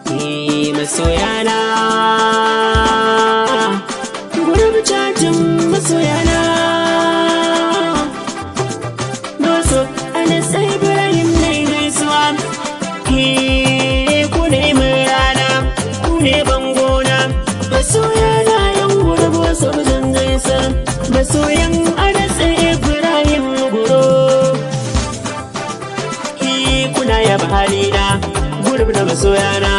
Masoyana, group chatting masoyana. Boso Anas Ibrahim ne gaisuwa. Ku ne rana, ku ne bangona. Masoyana yan group wasu zan gaisa. Masoyan Anas Ibrahim group. Kuna yaba halina, group na masoyana.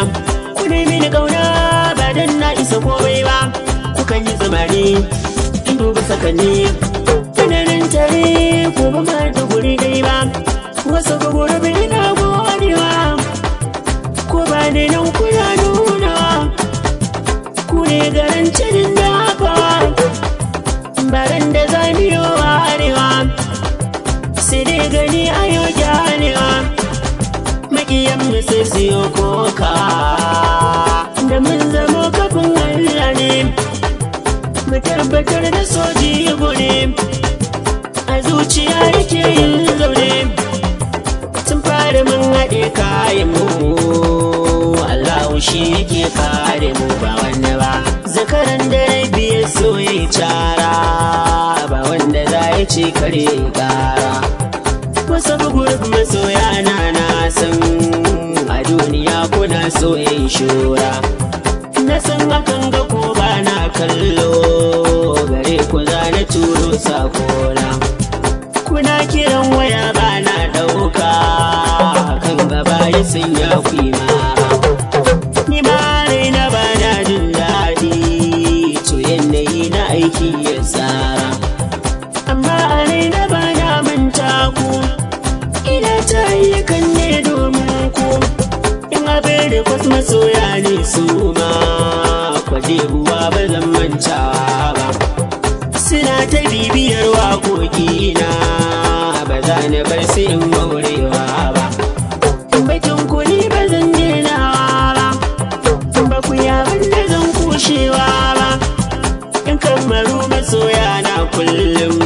Ku ne mini kauna ba dan na isa komai ba. Kukan yi zamani, in duba sakanni. Tunanin tare ko ba ma da guri dai ba. Wasu group ina godewa. Ko ba ne nan kuna nuna. Ku ne garancin dafawa. Baran da zaniyo arewa. Sai dai gani ayo gyanewa. Makiyan mu sai siyo koka. Da mun zamo kafin Allah ne. Mu tabbatar da soji ne. A zuciya yake yin zaune. Tun fara mun haɗe kayan mu. Allahu shi yake kare mu ba wanda ba. Zakaran da biyar so ya cara. Ba wanda za ya ce kare kara. Wasu group masoya na na san a duniya kuna so yin shura. Na san akan ga ko ba na kallo gare ku za na turo sakona. Kuna kiran waya ba na ɗauka kan gaba ya sanya ku mara. Ni ma raina ba na jin daɗi to yanayi na aiki ya tsara. Amma a raina ba na manta ku. Ina ta ayyukan ne domin ku. In abin da kwas masoya ne su ma kwaje ruwa ba zan mantawa ba. Suna ta bibiyar waƙoƙina ba za na bar su in morewa ba. Bakin kuni ba zan denawa ba. Ba ku yabin da zan kushewa ba. In kamaru masoya na kullum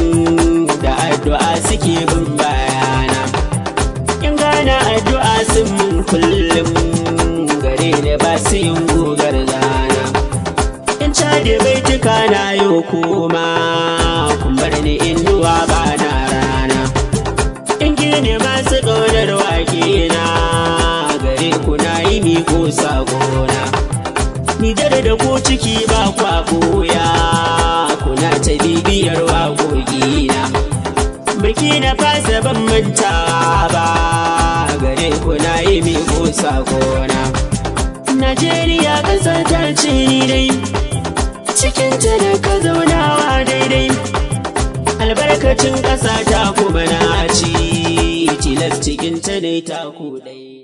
da addu'a suke bin bayana. In gana addu'a sun mun kullum gare ni ba su yin gugar zana. In cade baituka na yau kuma kun bar ni inuwa ba na rana. In gini masu ƙaunar waƙe na gare ku na yi miko sakona. Nijar da ku ciki ba kwa ɓoya kuna ta bibiyar waƙoƙina. Biki na fasa ban mantawa ba gare ku na yi miko sakona. Najeriya ƙasa ta ce ni dai cikin ta da ka zaunawa daidai. Albarkacin ƙasa ta kuma na ci tilas cikin ta ne ta ku dai.